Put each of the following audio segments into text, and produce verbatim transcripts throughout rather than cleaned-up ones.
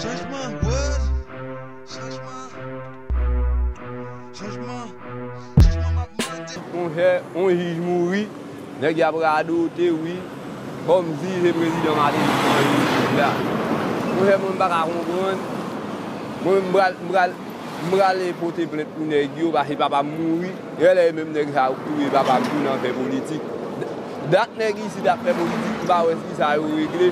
Chanjman, word. Chanjman. Chanjman. Chanjman m ap mande. Monchè, yon jij mouri, nèg y ap radote, wi. Kòmsi se prezidan Martelly ki nan jij la. Monchè, mwen m pa ka konprann. Mwen, m pral, m pral, m prale pote plent pou nèg yo, paske papa m mouri. Genlè e menm nèg sa yo k touye papa m tou nan fè politik. Dat nèg isit ap fè politik, m pa wè kisa yo regle.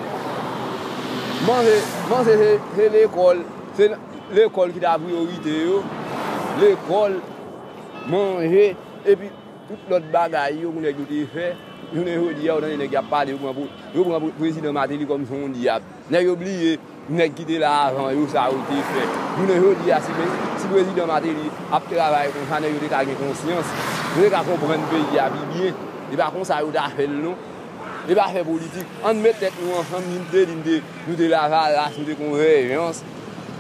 Manje, manje se, se lekòl, se lekòl ki ta priyorite yo, lekòl, manje, epi tout lòt bagay yo pou nèg yo te fè. Jounen jodi a, ou tande nèg y ap pale, yo pran, yo pran prezidan Martelly kòmsi yon dyab. Nèg yo bliye nèg ki te la avan yo, sa yo te fè. Jounen jodi a, si, si prezidan Martelly ap travay konsa, nèg yo te ka gen konsyans, yo te ka konprann peyi a pi byen. E pa konsa yo ta fè l non. E pa fè politik. Ann met tèt nou ansanm, ni m te di, m te, nou te Lavalas, nou te Konvèjans,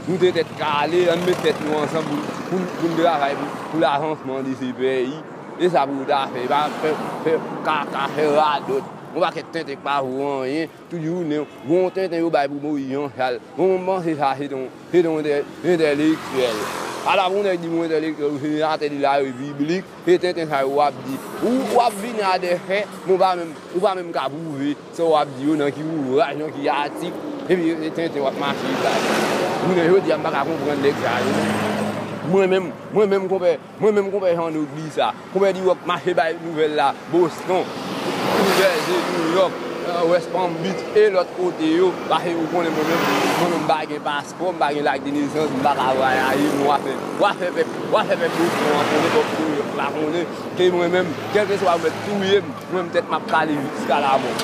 nou te Tèt Kale, ann met tèt nou ansanm pou, pou, pou n travay pou, pou lavansman de se peyi. E sa pou yo ta fè, e pa fè, fè kaka, fè radòt. Yon pakèt tenten k pa vo anyen. Tout jounen, gon tenten yo bay pou Moyiz Jan Chal. Bon, mwen panse sa se te yon, se te yon entè-, entèlektyèl. Ala pou nèg di m yon entèlektyèl, ou se senatè de la repiblik, se tenten sa yo w ap di. Ou, w ap vini a de fè, men w pa menm, ou pa menm ka pwouve sa w ap di yo nan ki ouvraj, nan ki atik, epi se tenten w ap mache bay. Jounen jodi a, m pa ka konprann nèg sa yo. Mwen menm, mwen menm, konpè, Mwen menm, konpè Jeannot di sa. Konpè Diròk mache bay nouvèl la, Boston, New York, euh, West Palm Beach, e lòt kote yo, paske ou konnen mwen menm, mwen menm m pa gen paspò, m pa gen lak de nesans, m pa ka vwayaje, men w a fè, w a fè pèp, w a fè pèp Boston an konnen, pèp New York la konnen, ke mwen menm, kèlkeswa yo mèt touye m, mwen menm tèt m ap kale jiska lamò.